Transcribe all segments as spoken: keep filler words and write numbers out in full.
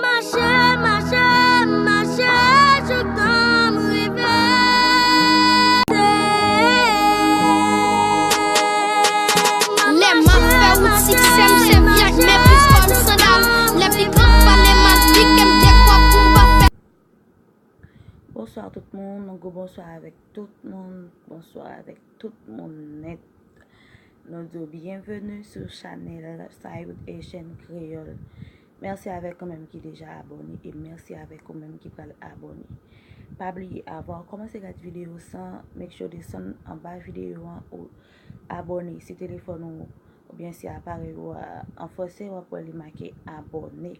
Mache, mache, mache, joutan m rive. Lè m ap fè wout siksè m, se vye ak men plis kòm sandal. Lè pikan ap pale mal, pike m de fwa pou m pa fè. Bonswa tout moun, yon gwo bonswa avèk tout moun, bonswa avèk tout moun nèt. Nou di w byenveni sou chanèl Saywood Haitian Creole. Mèsi avèk ou menm ki deja abòne e mèsi avèk ou menm ki pral abòne. Pa bliye, avan w kòmanse gad videyo sa, make sure desann anba videyo an ou abòne. Si telefòn ou oubyen si aparèy ou a an fransè, w ap wè li make abòne.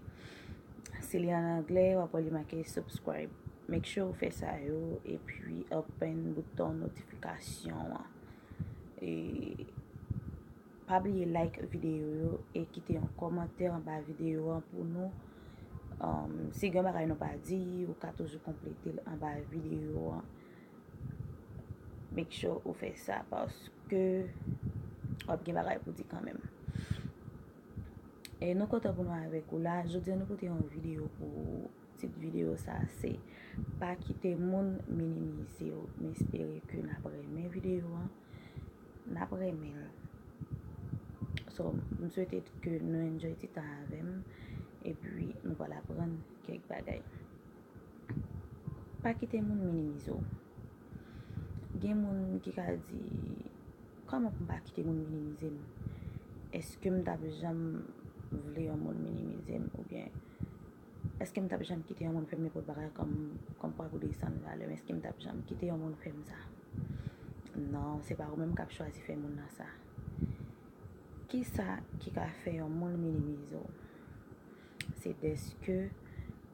Si li an anglè, w ap wè li make subscribe. Make sure ou fè sa yo, epi open bouton notifikasyon an. E pa bliye like videyo yo e kite yon kòmantè anba videyo an pou nou. Um, si gen bagay nou pa di, ou ka toujou konplete l anba videyo an. Make sure ou fè sa paske w ap gen bagay pou di kanmenm. E nou kontan pou nou avèk ou la. Jodi a nou pote yon videyo pou ou. Tit videyo sa se pa kite moun minimize w. M espere ke n ap renmen videyo an. N ap renmen l. So, m swete ke nou enjoy ti tan avè m. Epi nou pral aprann kèk bagay. Pa kite moun minimize w. Gen moun ki ka di, kòman pou m pa kite moun minimize m? Èske m t ap janm vle yon moun minimize m? Oubyen èske m t ap janm kite yon moun fè m nenpòt bagay kòm, kòm kwa pou desann valè m? Èske m t ap janm kite yon moun fè m sa? Non, se pa ou menm k ap chwazi fè moun nan sa. Kisa ki ka fè yon moun minimize w? Se dèske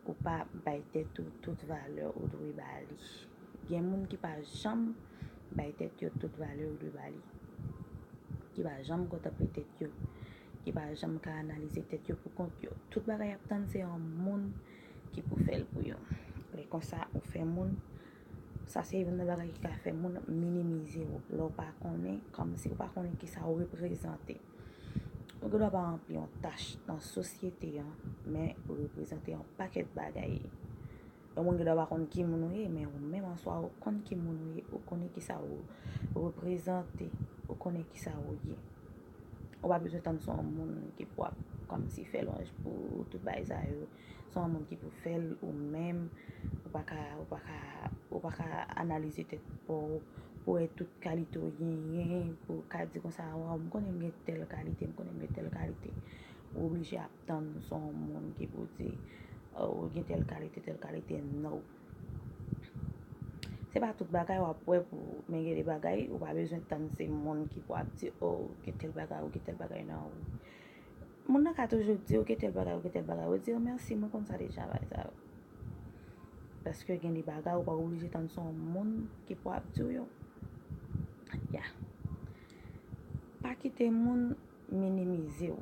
ou pa bay tèt ou tout valè ou dwe ba li. Gen moun ki pa janm bay tèt yo tout valè yo dwe ba li, ki pa janm kontanple tèt yo, ki pa janm ka analize tèt yo pou kont yo. Tout bagay y ap tann se yon moun ki pou fè l pou yo. Lè konsa, ou fè moun, sa se youn nan bagay ki ka fè moun minimize w. Lè w pa konnen, kòmsi ou pa konnen kisa w reprezante. Ou gendwa pa ranpli yon tach nan sosyete an, men ou reprezante yon pakèt bagay. Yon moun gendwa pa konn ki moun ou ye, men ou menm an swa ou konn ki moun ou ye, ou konnen kisa ou reprezante, ou konnen kisa ou ye. Ou pa bezwen tann se yon moun ki pou ap kòmsi fè lwanj pou tout bagay sa yo. Se yon moun ki pou fè l ou menm. Ou pa ka, ou pa ka, ou pa ka analize tèt pa w pou wè tout kalite w genyen, pou w ka di konsa, waw, m konnen m gen tèl kalite, m konnen m gen tèl kalite. Ou oblije ap tann se yon moun ki pou di, oh, ou gen tèl kalite, tèl kalite, no. Se pa tout bagay w ap wè pou, men gen de bagay, ou pa bezwen tann se moun ki pou ap di, oh, ou gen tèl bagay, ou gen tèl bagay nan ou. Moun nan ka toujou di, ou gen tèl bagay, ou gen tèl bagay, ou di, oh, mèsi, mwen konn sa deja, bagay sa yo. Paske gen de bagay, ou pa oblije tann se yon moun ki pou ap di w yo. Ya. Pa kite moun minimize w.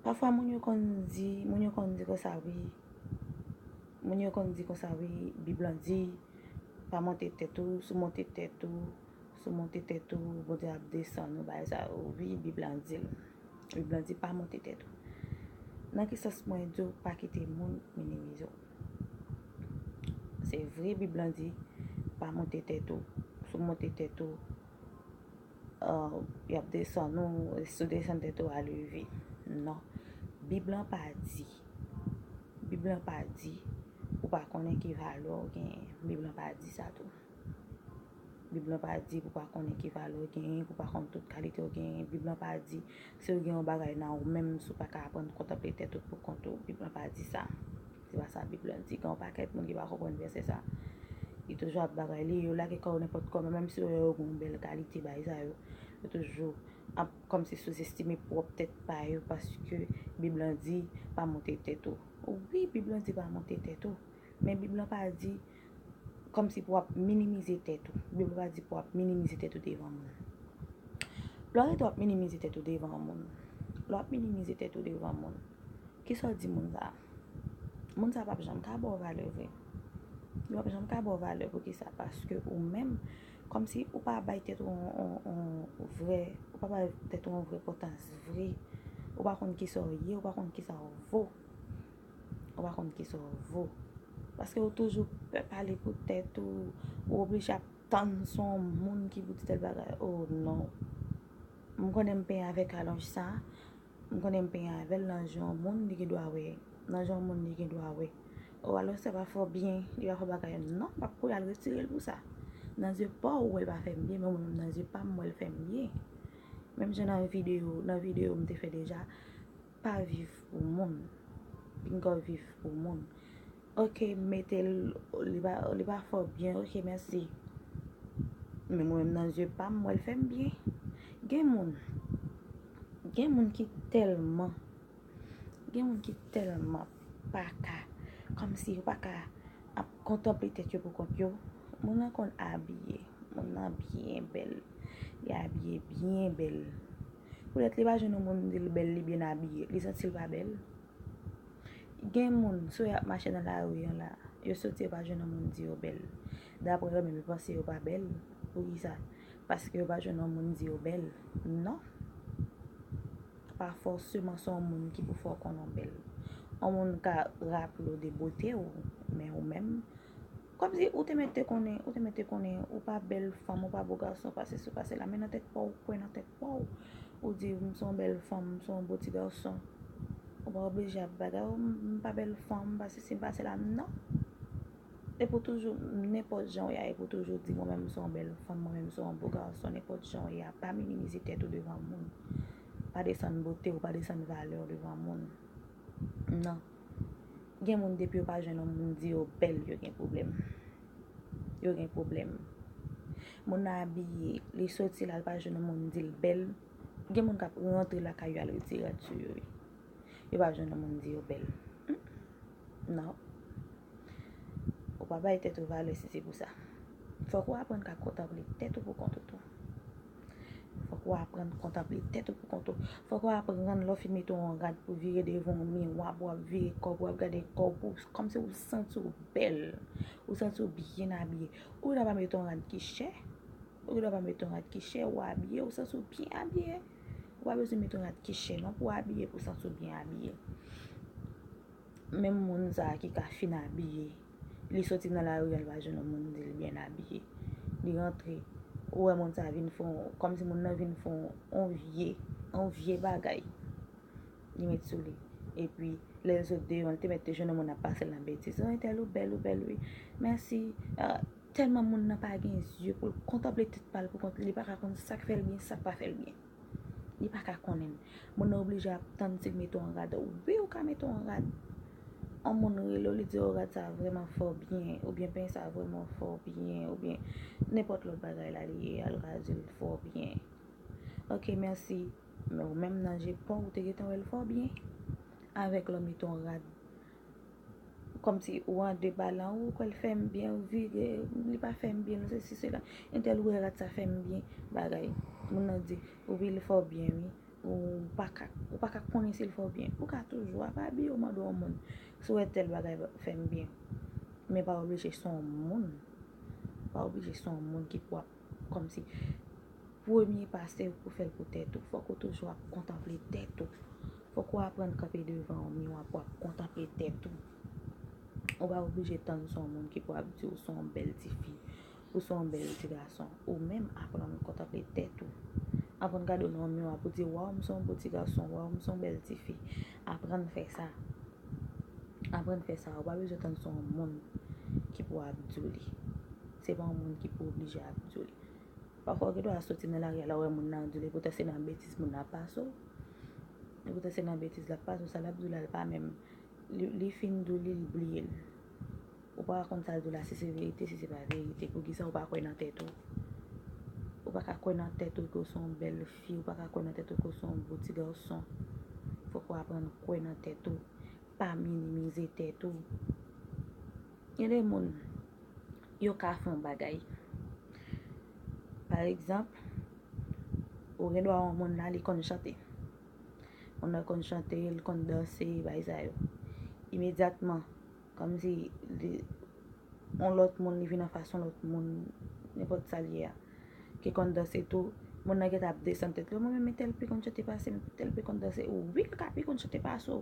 Pafwa moun yo konn di, moun yo konn di konsa wi. Moun yo konn di konsa wi, Bib lan di, pa monte tèt ou, si w monte tèt ou, si w monte tèt ou, Bondye ap desann ou, bagay sa yo. Wi, Bib lan di l. Bib lan di pa monte tèt ou. Nan ki sans mwen di w pa kite moun minimize w? Se vre, Bib lan di pa monte tèt ou. Si w monte tèt ou, uh, y ap desann ou, si w desann tèt ou, a leve. Non. Bib lan pa di. Bib lan pa di ou pa konnen ki valè w genyen. Bib lan pa di sa tou. Bib lan pa di pou w pa konnen ki valè w genyen, pou w pa konn tout kalite w genyen. Bib lan pa di si w gen yon bagay nan ou menm, si w pa ka aprann kontanple tèt ou pou kont ou. Bib lan pa di sa. Se pa sa Bib lan di. Gen yon pakèt moun ki pa konprann vèsè sa. Yo toujou ap bagay li, yo lage kò yo nenpòt kòman, menm si yo wè yo gen yon bèl kalite bagay sa yo. Yo toujou ap kòmsi souzestime pwòp tèt pa yo, paske Bib lan di pa monte tèt ou. Wi, Bib lan di pa monte tèt ou, men Bib lan pa di kòmsi pou w ap minimize tèt ou. Bib la pa di pou w ap minimize tèt ou devan moun. Lè w rete w ap minimize tèt ou devan moun, lè w ap minimize tèt ou devan moun, kisa w di moun sa a? Moun sa a p ap janm ka ba w valè vre. Li p ap janm ka ba w valè. Poukisa? Paske ou menm, kòmsi ou pa bay tèt ou yon, yon, yon vrè, ou pa bay tèt ou yon vrè enpòtans vre. Ou pa konn kisa w ye, ou pa konn kisa w vo. Ou pa konn kisa w vo. Paske ou toujou pè pale pou tèt ou, ou oblije ap tann se yon moun ki pou di tèl bagay. Oh non. M konnen m penyen avèk alonj sa. M konnen m penyen avè l nan je yon moun, li gen dwa wè. Nan je yon moun, li gen dwa wè. Oh, alò sa pa fè w byen, li pa fè bagay. Non, m p ap kouri al retire l pou sa. Nan je pa w, ou wè l pa fè m byen, men mwen menm nan je pa m, m wè l fè m byen. Menm jan nan videyo, nan videyo m te fè deja, pa viv pou moun. Pinga w viv pou moun. Ok, m mete l, li pa, li pa fè w byen, ok, mèsi. Men mwen menm nan je pa m, m wè l fè m byen. Gen moun, gen moun ki tèlman, gen moun ki tèlman pa ka, kòmsi yo pa ka ap kontanple tèt yo pou kont yo. Moun nan konn abiye, moun nan byen bèl, li abiye byen bèl. Poutèt li pa jwenn yon moun di l bèl, li byen abiye, li santi l pa bèl. Gen moun, si w ap mache nan lari an la, yo soti yo pa jwenn yon moun di yo bèl. Daprè yo menm, yo panse yo pa bèl. Poukisa? Paske yo pa jwenn yon moun di yo bèl. Non. Pa fòseman se yon moun ki pou fè w konnen w bèl. Yon moun ka raple w de bote w, men ou menm, kòmsi ou te mèt te konnen, ou te mèt te konnen ou pa bèl fanm, ou pa bo gason, pa sesi, pa sela, men nan tèt pa w, ou kwè nan tèt pa w. Ou di, "M se yon bèl fanm, m se yon bo ti gason." Ou pa oblije ap bagay, "Oh, m pa bèl fanm, m pa sesi, m pa sela." Non. E pou toujou, nenpòt jan w ye a, e pou toujou di, "Mwen menm, m se yon bèl fanm, mwen menm, m se yon bo gason." Nenpòt jan w ye a, pa minimize tèt ou devan moun. Pa desann bote w, pa desann valè w devan moun. Non. Gen moun, depi yo pa jwenn yon moun di yo bèl, yo gen pwoblèm. Yo gen pwoblèm. Moun nan abiye, li soti la, li pa jwenn yon moun di l bèl. Gen moun k ap rantre lakay yo al retire rad sou yo, wi. Yo pa jwenn yon moun di yo bèl. Hmm. Non. Ou pa bay tèt ou valè si se pou sa. Fòk ou aprann ka kontanple tèt ou pou kont ou tou. Fòk ou aprann kontanple tèt ou pou kont ou. Fòk ou aprann lè w fin mete yon rad pou vire devan yon miwa, pou w ap vire kò w, pou w ap gade kò w, pou, kòmsi ou santi w bèl. Ou santi w byen abiye. Ou ta pa mete yon rad ki chè. Ou ta pa mete yon rad ki chè, ou abiye, ou santi w byen abiye. Ou pa bezwen mete yon rad ki chè non, pou w abiye, pou w santi w byen abiye. Menm moun sa a ki ka fin abiye, li soti nan lari a, li pa jwenn yon moun di l byen abiye. Li rantre, ou wè moun sa a vin fè yon, kòmsi moun nan vin fè yon, yon vye, yon vye bagay. Li met sou li. Epi, lè l sot deyò, li te mèt te jwenn yon moun ap pase l nan betiz. "Oh, entèl, ou bèl, ou bèl, wi. Mèsi." Ah, tèlman moun nan pa gen zye pou l kontanple tèt pa l pou kont li, li pa ka konn sa k fè l byen, sa k pa fè l byen. Li pa ka konnen. Moun nan oblije ap tann si l mete yon rad. Wi, ou ka mete yon rad. Yon moun rele w, li di w rad sa vrèman fè w byen, oubyen peny sa vrèman fè w byen, oubyen nenpòt lòt bagay la li ye, al raze l fè w byen. Ok, mèsi. Men ou menm nan je pa w, ou te gentan wè l fè w byen. Avèk lè w mete yon rad. Kòmsi ou an de balan, ou kwè l fè m byen, ou vire, li pa fè m byen, non, sesi, sela. Entèl, ou wè rad sa fè m byen, bagay. Moun nan di, wi, li fè w byen, wi. Ou pa ka, ou pa ka konnen si l fè w byen. Ou ka toujou ap abiye, ou mande yon moun, si w wè tèl bagay fè m byen. Men pa oblije se yon moun. Pa oblije se yon moun ki pou ap, kòmsi, premye pa se ou pou fè l pou tèt ou. Fòk ou toujou ap kontanple tèt ou. Fòk ou aprann kanpe devan yon miwa pou ap kontanple tèt ou. Ou pa oblije tann se yon moun ki pou ap di w se yon bèl tifi, ou se yon bèl ti gason. Ou menm aprann kontanple tèt ou. Aprann gade w nan yon miwa pou di, "Waw, m se yon bo ti gason, waw, m se yon bèl tifi." Aprann fè sa. Aprann fè sa. Ou pa bezwen tann se yon moun ki pou ap di w li. Se pa yon moun ki pou oblije ap di w li. Pafwa, ou gen dwa soti nan lari a, lè w wè moun nan ap di w li, poutan se nan betiz moun nan ap pase w. Poutan se nan betiz l ap pase w, sa l ap di w la, l pa menm. Li, li fin di w li, li bliye l. Ou pa ka konn sa l di w la, si se verite, si se pa verite. Poukisa ou pa kwè nan tèt ou? Ou pa ka kwè nan tèt ou ke w se yon bèl fi, ou pa ka kwè nan tèt ou ke w se yon bo ti gason. Fòk ou aprann kwè nan tèt ou. Pa minimize tèt ou. Gen de moun, yo ka fè yon bagay. Pa egzanp, ou gen dwa wè yon moun la, li konn chante. Moun nan konn chante, li konn danse, bagay sa yo. Imedyatman, kòmsi li, yon lòt moun, li vin anfas yon lòt moun, nenpòt sa l ye a, ki konn danse tou, Moun nan gentan ap desann tèt li, mwen menm, men tèl pi konn chante pase m, tèl pi konn danse. Wi, li ka pi konn chante pase w.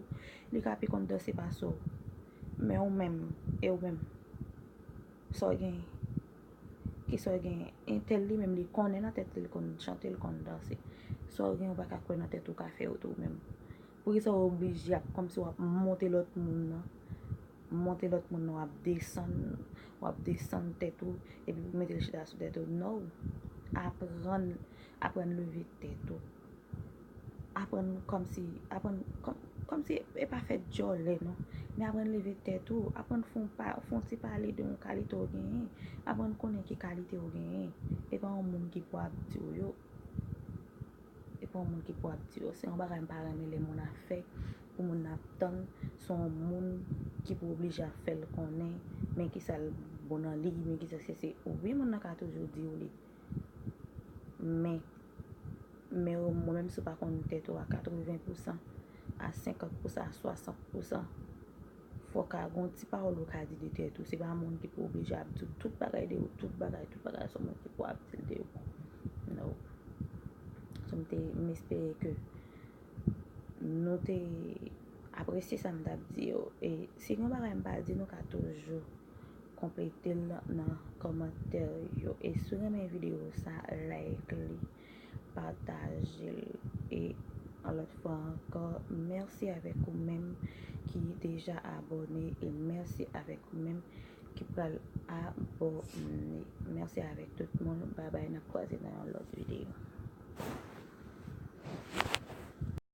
Li ka pi konn danse pase w. Men ou menm, e ou menm? Sa w genyen? Kisa w genyen? Entèl li menm, li konnen nan tèt li, li konn chante, li konn danse. Sa w genyen, ou pa ka kwè nan tèt ou ka fè yo tou menm. Poukisa w oblije ap kòmsi w ap monte lòt moun nan? Monte lòt moun nan, w ap desann, w ap desann tèt ou, epi pou mete l chita sou tèt ou. No. Aprann, aprann leve tèt ou. Aprann kòmsi, aprann kòm, kòmsi e pa fè djòlè non. Men aprann leve tèt ou, aprann fè yon pa, fè yon ti pale de yon kalite w genyen. Aprann konnen ki kalite w genyen. E pa yon moun ki pou ap di w yo. E pa yon moun ki pou ap di yo. Se yon bagay m pa renmen lè moun ap fè pou moun nan ap tann. Se yon moun ki pou oblije ap fè l konnen men kisa l bon nan li, men kisa se, se. Wi, moun nan ka toujou di w li. Men, men ou, mwen menm, si w pa konn tèt ou a katreven pousan, a senkant pousan, a swasant pousan, fò w ka gen yon ti pawòl ou ka di de tèt ou. Se pa moun ki pou oblije ap di w tout bagay de ou, tout bagay, tout bagay, se yon moun ki pou ap di l de ou. No. So, m te, m espere ke nou te apresye sa m t ap di yo. E si gen yon bagay m pa di, nou ka toujou konplete l nan kòmantè yo. E si w renmen videyo sa, like li, pataje l. E yon lòt fwa ankò, mèsi avèk ou menm ki deja abòne e mèsi avèk ou menm ki pral abòne. Mèsi avèk tout moun. Babay, n ap kwaze nan yon lòt videyo.